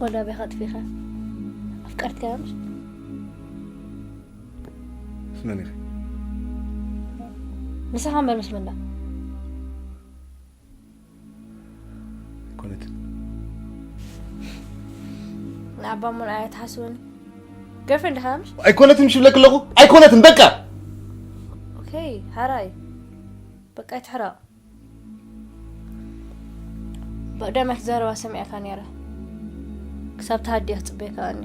ጓል ናበይ ኢኻ ኣጥፊእኻ? ኣፍቀርትካያ ምሽ? ምስ መን ኢኺ? ምሳኻ እምበር ምስ መን ደኣ? ኣይኮነትን። ንኣባ ሙን ኣያ ትሓስበኒ? ገርፍሬንድ ኢኻ ምሽ? ኣይኮነትን ምሽ ይብለኪ ኣለኹ። ኣይኮነትን በቃ። ኦኬ፣ ሓራይ በቃ ኣይትሕረቕ። ብቐዳማይ እቲ ዘረባ ሰሚዐካ ነይረ። ክሳብ ተሃድየ ክጽበየካ እኒ።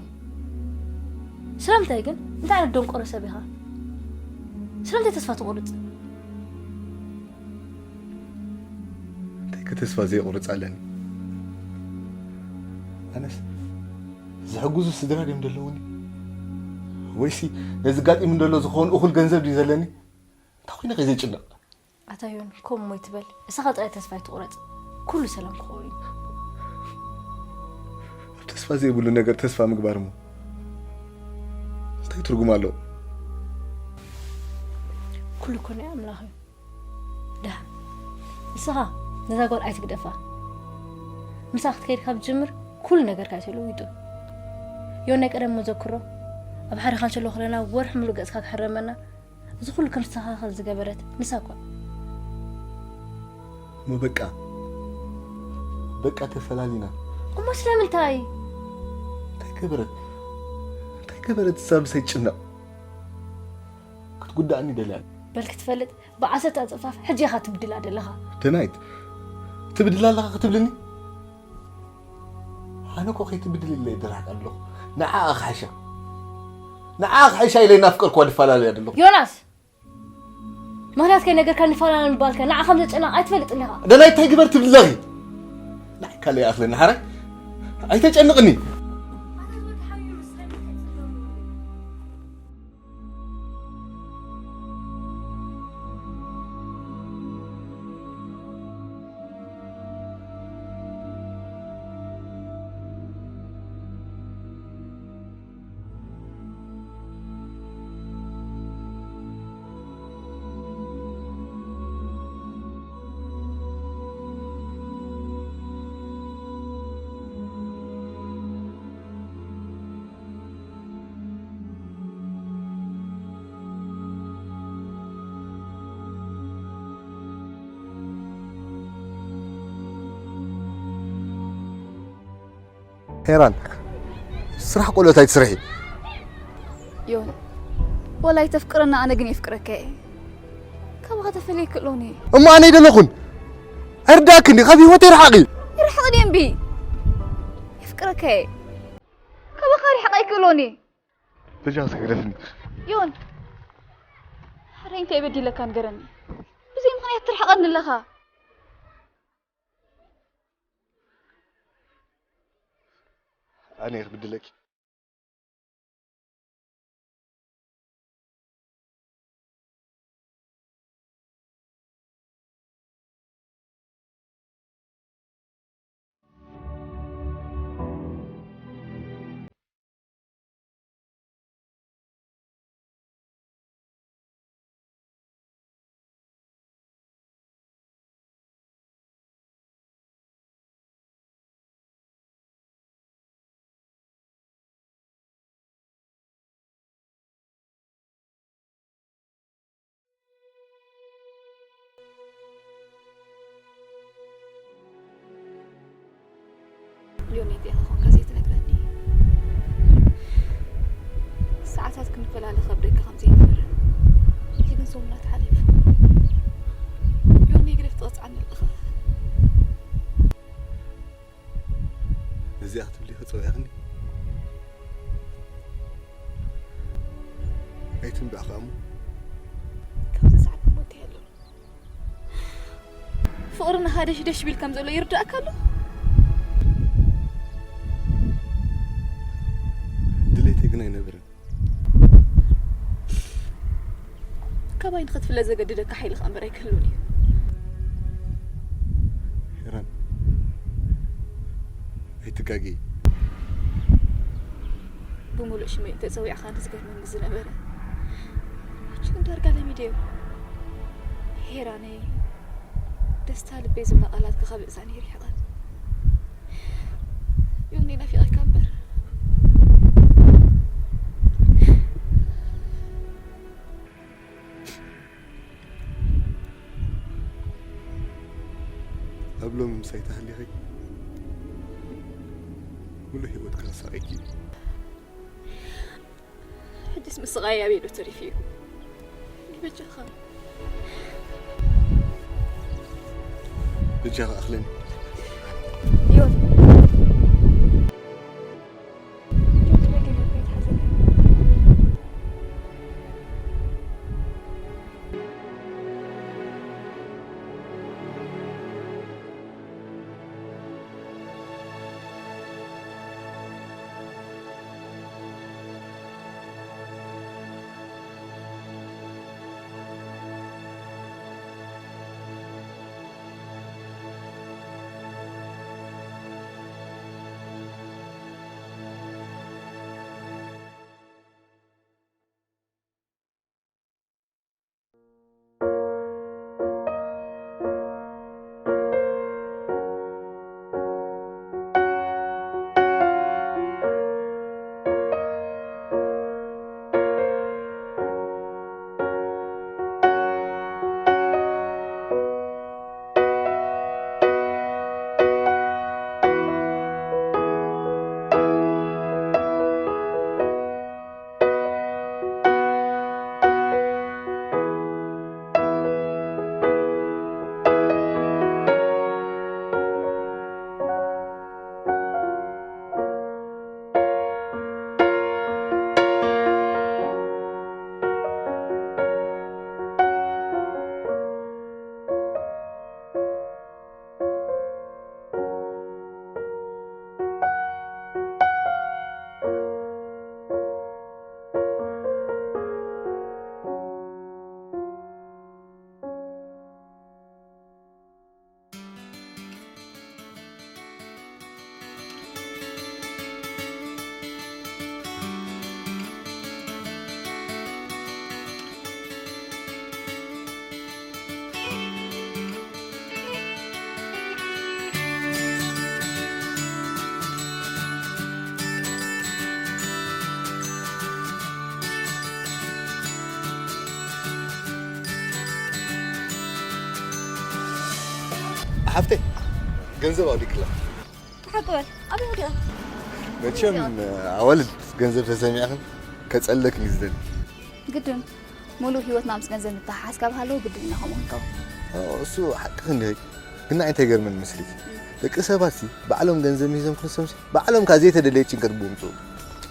ስለምንታይ ግን? እንታይ ዓይነት ደንቆሮ ሰብ ኢኻ? ስለምንታይ ተስፋ ትቑርጽ? እንታይ ከተስፋ ዘይቑርጽ ኣለኒ? ኣነስ ዝሕግዙ ስድራ ድዮም ዘለውኒ? ወይሲ ነዚ ጋጢሙ ዘሎ ዝኸውን እኹል ገንዘብ ድዩ ዘለኒ? እንታይ ኮይነ ከ ዘይጭነቕ? ኣታ ዮን፣ ከምኡ ኣይትበል። ንስኻ ጥራይ ተስፋ ኣይትቑረጽ። ኩሉ ሰላም ክኸውን እዩ። ኣብ ተስፋ ዘይብሉ ነገር ተስፋ ምግባር እሞ እንታይ ትርጉም ኣለዎ? ኩሉ እኮ ናይ ኣምላኽ እዩ። ደሓን ንስኻ ነዛ ጓል ኣይትግደፋ። ምሳኻ ክትከይድ ካብ ትጅምር ኩሉ ነገርካ እዩ ተለዊጡ። ዮን ናይ ቀደም መዘክሮ ኣብ ሓደኻ እንተሎ ከለና ወርሒ ሙሉእ ገጽካ ክሕረመና እዚ ኩሉ ክንስተኻኸል ዝገበረት ንሳ እኳ። እሞ በቃ በቃ ተፈላሊና። እሞ ስለምንታይ? እንታይ ገበረት እንታይ ገበረት እሳ ብሰይ ጭነቕ ክትጉዳእኒ ደልያ። በል ክትፈልጥ ብዓሰርተ ኣጽፋፍ ሕጂ ኢኻ ትብድላ ደለኻ። ደናይት ትብድላ ኣለኻ ክትብልኒ? ኣነ እኮ ከይትብድል ኢለ ድራቅ ኣለኹ። ንዓኣ ክሓሻ ንዓኣ ክሓሻ ኢለ ናፍቀርኳ ድፈላለያ ደለኹ። ዮናስ! ምኽንያት ከይነገርካ ንፈላለ ምባልካ ንዓ ከም ዘጨነቕ ኣይትፈልጥን ኢኻ። ደናይት እንታይ ግበር ትብሊ ኣለኺ? ንዓይ ካልእ ይኣኽለኒ ሓራይ ኣይተጨንቕኒ። ሄራን ስራሕ ቆልኦት ኣይትስርሒ። ዮን ወላ ኣይተፍቅረና ኣነ ግን የፍቅረካ እየ። ካባኻ ተፈልየ ክእሎኒ። እሞ ኣነ ኣይደለኹን ኣይርዳእክን ካብ ህይወት ይርሓቂ። ይርሓቕኒ እምቢ የፍቅረካ እየ። ካባኻ ርሕቕ ኣይክእሎኒ። በጃ ስግደፍኒ። ዮን ሓረይ እንታይ በዲለካ ንገረኒ። ብዘይ ምኽንያት ትርሕቐኒ ኣለኻ። ኣነ ክብድለኪ ዮኒ እንታይ ክኾንካ ዘይትነግረኒ? ሰዓታት ክንፈላለ ከብደካ ከም ዘይነበረ ሕጂ ግን ሰሙናት ሓሊፉ። ዮኒ ግደፍ ትቐጽዓኒ ኣለኻ። ነዚኣ ክትብሊ ከጸዊዕኽኒ ኣይትንብዕኻ እሞ ካብዚ ሰዓት እሞ እንታይ ኣሎ? ፍቕሪ ንሃደሽደሽ ቢል ከም ዘሎ ይርዳእካ ኣሎ? ድሌተይ ግን ኣይነብርን። ካባይ ንኽትፍለ ዘገድደካ ሓይሊ ከኣ እምበር ኣይክህሉን እዩ። ሄራን ኣይትጋጊ። ብምሉእ ሽመይ እንተጸዊዕኻኒ ዝገርመኒ ዝነበረ ሕጂ ግን ዳርጋ ለሚደዮ። ሄራነይ ደስታ ልበይ ዝብላ ቃላትካ ካብ እዛነይ ርሒቐን። ዮኒ ናፊቐካ ሎሚ ምሳይ ተሃሊኺ፣ ሙሉእ ህይወት ክረሳቕ እዩ። ሕጅስ ምስቓይ ኣበይ ዶ ተሪፉ እዩ? በጃኻ። በጃኻ ኣኽለኒ። ዮን። ሓፍተይ፣ ገንዘብ ኣውሊክላ። ሓቂ በል፣ ኣበይ ወዲቓ? መቸም ኣዋልድ ገንዘብ ተሰሚዕኽን ከጸለክን እዩ ዝደሊ። ግድን፣ ሙሉእ ህይወትና ምስ ገንዘብ ምትሓሓዝ ካብ ሃለዎ ግድን ኢና ከምኡ ክንከውን። ኣዎ፣ እሱ ሓቅኺ እንድዒ። ግን እንታይ ይገርመኒ መስልኪ? ደቂ ሰባት ሲ ባዕሎም ገንዘብ ሚሂዞም ክንሶም ሲ ባዕሎም ካብ ዘይተደለየ ጭንቀት ብኡ ምጽኡ።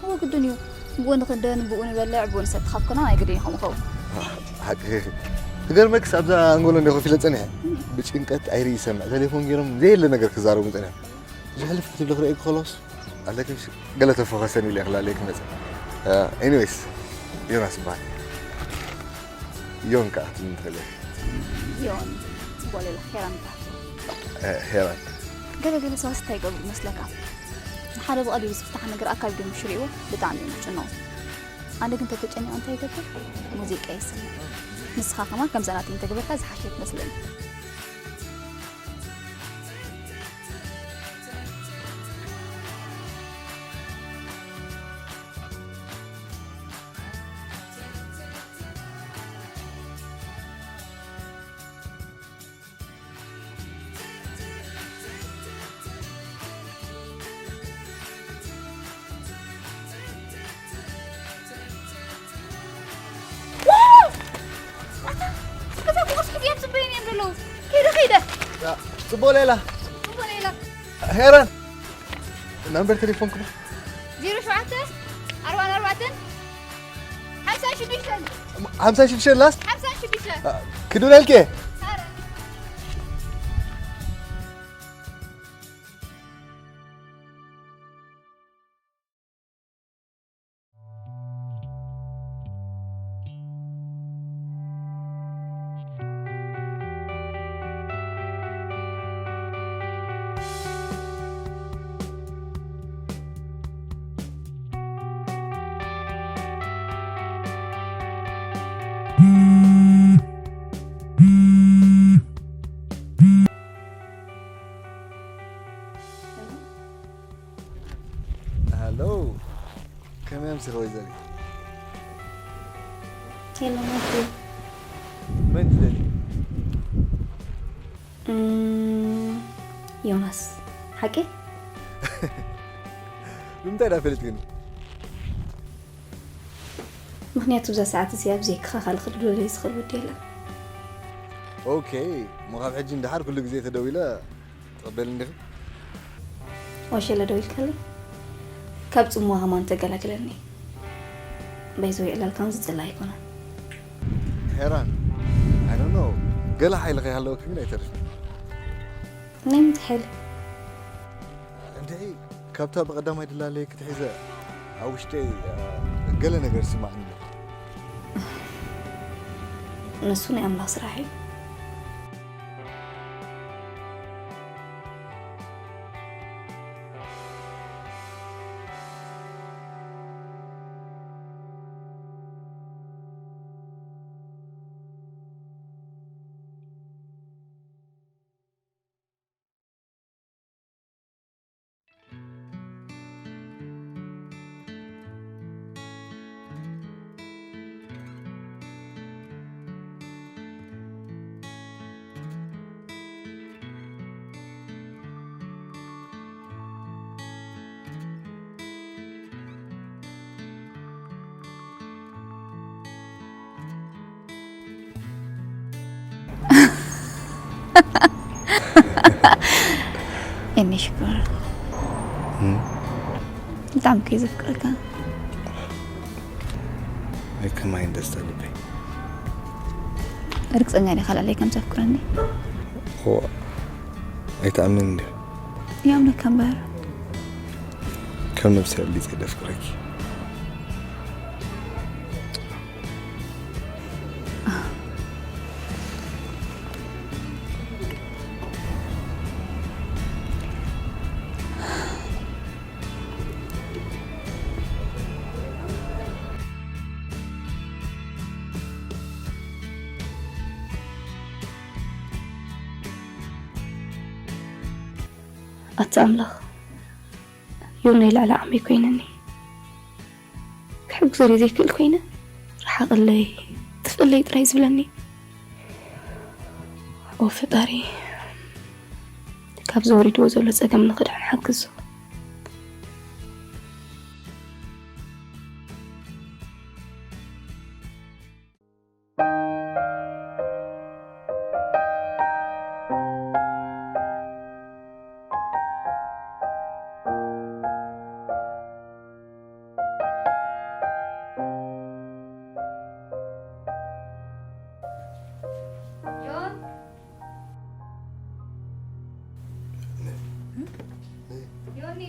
እዎ ግድን እዩ። ብኡ ንኽደን፣ ብኡ ንበልዕ፣ ብኡ ንሰቲ ካብ ኮና ናይ ግድን እዩ ከምኡ ኸውን። ሓቅኺ። ክገርመክስ ኣብዛ ኣንጎሎ እንደ ኮፍ ኢለ ጸኒሐ። ብጭንቀት ኣይርኢ ይሰምዕ። ቴሌፎን ገይሮም ዘየለ ነገር ክዛረቡ ጸኒሖም። ዝሕልፍ ክትብሊ ክርእየኪ ከሎስ ኣለኪ ምስ ገለ ተፈኸሰን ኢለ ክላለየ ክመጽእ። ኤኒዌይስ፣ ዮናስ ይበሃል። ዮን ከኣ ክትብሊ ትኽእሊ ኢኺ። ዮን፣ ጽቡቕ ሌላ፣ ሄራን ይበሃል። እ፣ ሄራን። ገለ ገለ ሰባት እንታይ ይገብሩ ይመስለካ? ንሓደ ብቐሊሉ ዝፍታሕ ነገር ኣካቢዶም ምስ ርእይዎ ብጣዕሚ እዮም ዝጭነቑ። ኣነ ግን ተተጨኒቐ እንታይ ይገብር? ሙዚቃ ይሰምዕ። ንስኻ ከማን ከምዛ ናተይ እንተገበርካ ዝሓሸ ትመስለኒ። ዋው! ኣታ፣ እዛ ቁርሲ ክትያብ ጽበየን እዮም ዘለዉ። ከይደ፣ ከይደ። ያ፣ ጽቡቕ ሌላ። ጽቡቕ ሌላ። ሄራን፣ ናምበር ቴሌፎንኩም? ዜሮ ሸውዓተ፣ ኣርባን ኣርባዕተን፣ ሓምሳን ሽዱሽተን። ሓምሳን ሽዱሽተን ላስት? ሓምሳን ሽዱሽተን። ክድውለልኪ እየ። ኣረ። ሃሎ፣ ከመይ ኣምሲኺ ወይዘሪት? ሄሎ፣ መን ትደልዪ? እም፣ ዮናስ፣ ሓቂ? ንምንታይ ዳ ፈሊጥክኒ? ምኽንያቱ ብዛ ሰዓት እዚኣ ብዘይክኻ ካልእ ክድውለለይ ዝኽእል ወዲ የለን። ኦኬ፣ እሞ ካብ ሕጂ ንደሓር ኩሉ ግዜ ተደዊለ ትቕበልኒ ዲኺ? ዋሸለ ደዊልካለይ? ካብ ጽምዋ ከማን ተገላግለኒ። ባይዘወይ ዕላልካ እውን ዝጽላእ ኣይኮነን። ሄራን፣ I don't know፣ ገለ ሓይሊ ከይሃለወኪ ግን ኣይተርፍን። ናይ ምንታይ ሓይሊ? እንድዒ፣ ካብታ ብቐዳማይ ድላለየኪ ትሒዘ ኣብ ውሽጠይ፣ እ፣ ገለ ነገር ይስማዕኒ ኣሎ። ንሱ ናይ ኣምላኽ ስራሕ እዩ። እኒ ሽኮር፣ እም? ብጣዕሚ እኮ እዩ ዘፍቅረካ። ኣይ፣ ከማይን ደስታ ልበይ። ርግጸኛ ዲኻ ላዕለይ ከም ዘፍቅረኒ? እዋ፣ ኣይትኣምንን እንዲኻ? ይኣምነካ እምበር። ከም ነብሰይ ኣብሊጸ ደፍቅረኪ። ኣታ ኣምላኽ፣ ዮናይ ልዕሊ ዓቕመይ ኮይነኒ። ክሕግዞ ዘይክእል ኮይነ፣ ርሓቐለይ፣ ጥፍእለይ ጥራይ ዝብለኒ። ኦ ፈጣሪ፣ ካብዚ ወሪድዎ ዘሎ ጸገም ንኽድሕን ሓግዞ። ዮኒ።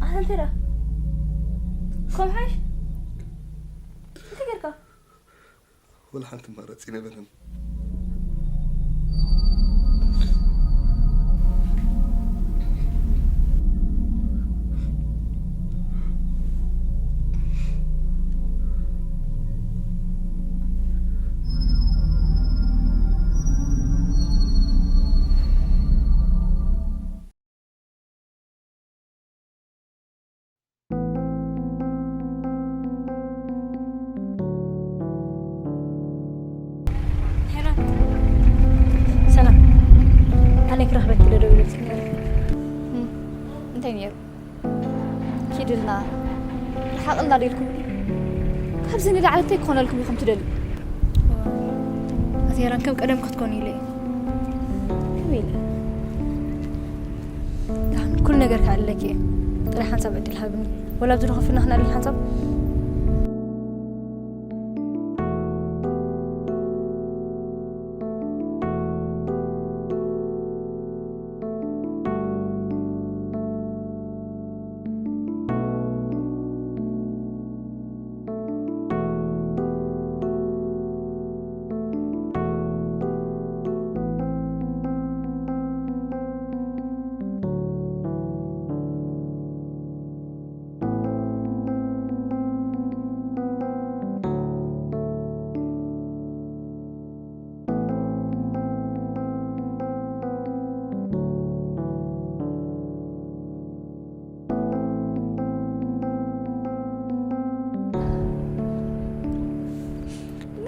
ኣንተ ደኣ ከምሓሽ እንታይ ጌርካ? ወላ ሓንቲ ኣማራጺ ነበረን። ሄራን፣ ሰላም። ኣነ ክረኽበኪ ኢለ ደዊለልኪ ነይረ። እም፣ እንታይ ነይሩ? ኪድልና፣ ርሓቕልና ዶ ኢልኩምኒ? ካብዚ ንላዕሊ እንታይ ክኾነልኩም ኢኹም ትደልዩ? ኣቲ ሄራን፣ ከም ቀደም ክትኮኑ ኢለ እየ። ከመይ ኢለ? ደሓን፣ ኩሉ ነገር ክኣልለኪ እየ። ጥራይ ሓንሳብ ዕድል ሃብኒ። ወላ ኣብዚ ንኸፍና ክነዕልል ሓንሳብ።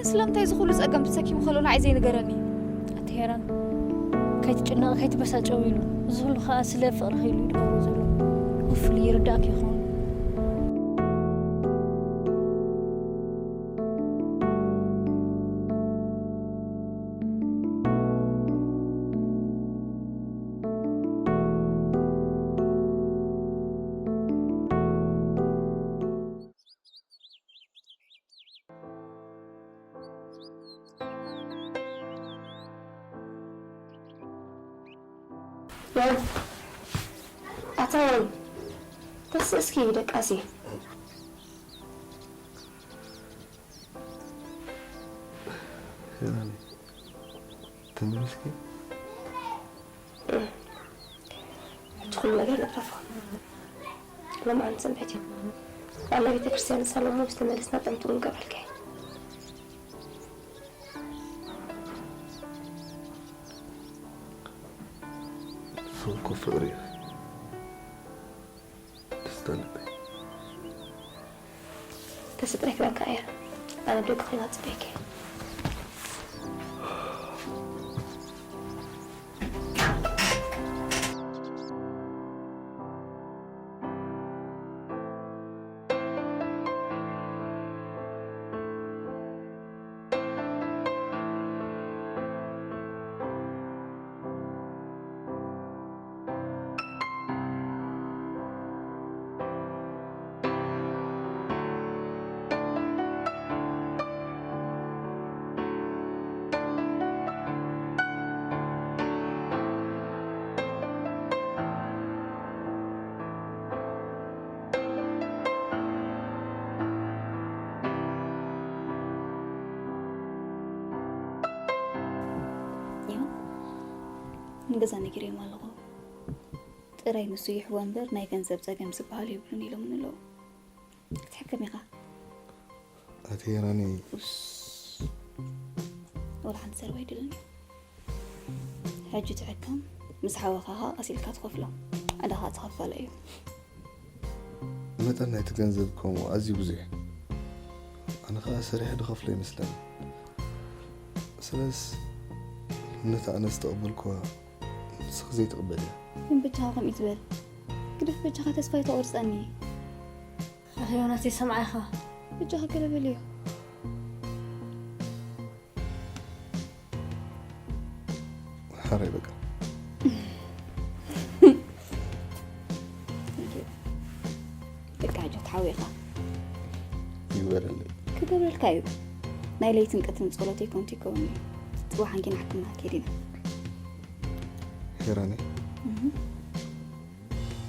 ስለምንታይ እዚ ኩሉ ጸገም ተሰኪሙ ከሎ ንዓይ ዘይንገረኒ? ኣቲ ሄራን፣ ከይትጭነቕ፣ ከይትበሳጨው ኢሉ። እዚ ኩሉ ከኣ ስለ ፍቕርኺ ኢሉ ይገብሮ ዘሎ። ክፍሊ ይርዳእኪ ይኸውን። ኣታ ወይ፣ ተስእ እስኪ ደቃሲ። ሄራኒ፣ ተመሊስኪ? ሕጂ ኩሉ ነገር ንግደፎ። ሎማዓንቲ ሰንበት እዩ። ዋና ቤተ ክርስቲያን ንሳለሞ ምስ ተመለስና ጠምጥሙ ንገብረልካ። ፍቕሪ እኮ ፍቕሪ እዩ። ደስታ ልበይ። ተስጥረክ በቃ እያ። ኣነ ደቂ ኮይና ጽበይከ። ንገዛ ነጊረዮም ኣለኹ። ጥራይ ንሱ ይሕወ እምበር ናይ ገንዘብ ጸገም ዝበሃል የብሉን ኢሎምኒ ኣለዉ። ክትሕከም ኢኻ። ኣቲ ሄራኒ። ኡስ። ወላ ሓንቲ ዘረባ ኣይደልን እዩ። ሕጂ ትሕከም፣ ምስ ሓወኻ ኸኣ ቀስ ኢልካ ትኸፍሎ። ዕዳኻ ተኸፋላይ እዩ። መጠን ናይቲ ገንዘብ ከምኡ ኣዝዩ ብዙሕ እዩ። ኣነ ኸኣ ሰሪሐ ዝኸፍሎ ይመስለኒ። ስለስ ነታ ኣነ ዝተቐበልክዋ ንስኺ ዘይትቕበልያ። ግን በጃኻ ከምኡ ትበል። ግደፍ በጃኻ ተስፋ ኣይተቑርጸኒ። ኣቶ ዮናስ ይሰምዓ ኢኻ። በጃኻ ገለ በልዮ። ሓራይ በቃ። በቃ ሕጂ ተሓዊኻ። ይግበረለይ። ክገብረልካ እዩ። ናይ ለይትን ቀትርን ጸሎተይ ከንቱ ይከውን እዩ። ጽባሕ ሓንኪና ሕክምና ከይድ ኢና። ሄራኒ። እህ።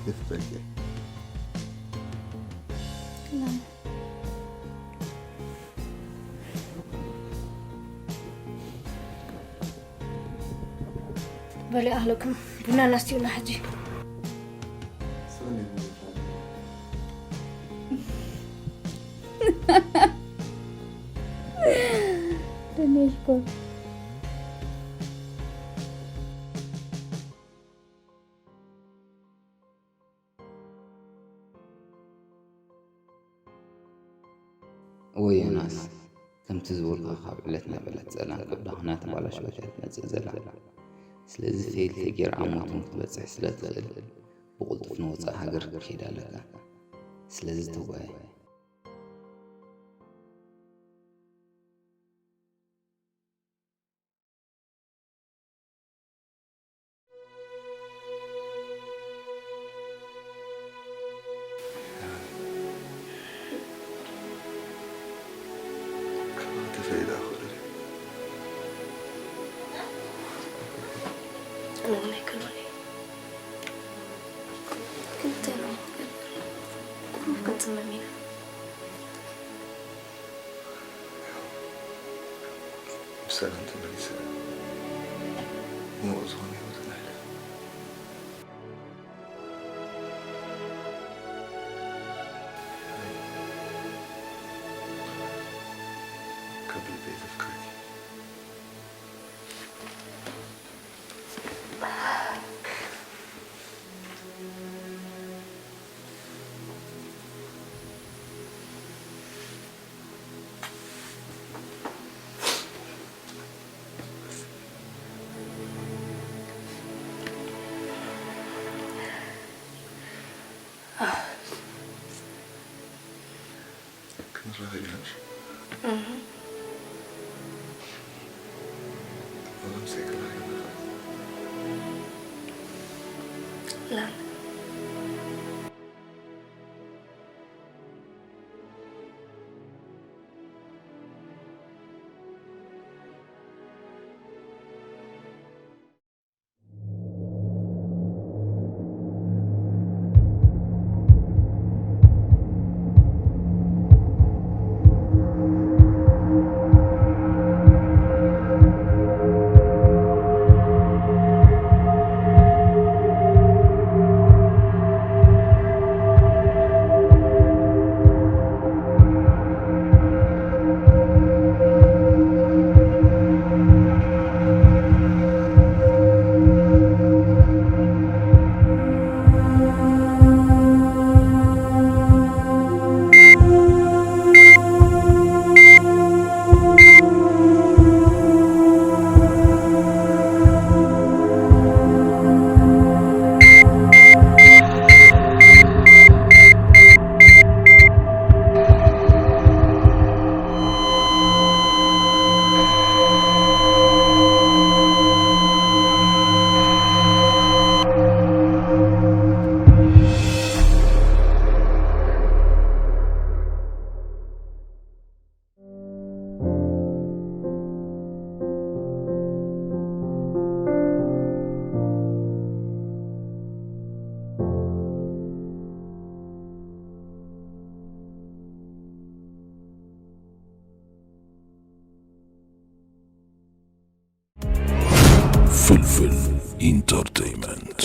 የፍቅረኪ። ሰላም። በሉ ኣህለኩም ቡና እናስትዩና ሕጂ። ደሜሽኮ። እወ ዮናስ፣ ከምቲ ዝበልኩኻ ካብ ዕለት ናብ ዕለት ጸላም ከብዳኻ እናተባላሸወት እያ ትመጽእ ዘላ። ስለዚ ፌል ተጌርካ ኣብ ሞት እውን ክትበጽሕ ስለ ትኽእል ብቕልጡፍ ንወጻኢ ሃገር ክትከይድ ኣለካ። ስለዚ ተጓየ። ኣነ እውን ኣይከልኦን እየ። ግን እንታይ ነው ቁሩብ ክንጽመም ኢና። ብሰላም ተመሊሰ ምዉቕ ዝኾነ ህይወት ነሕልፍ። ካብ ልበይ ዘፍቅረኪ። ላን ፍልፍል ኢንተርቴይመንት።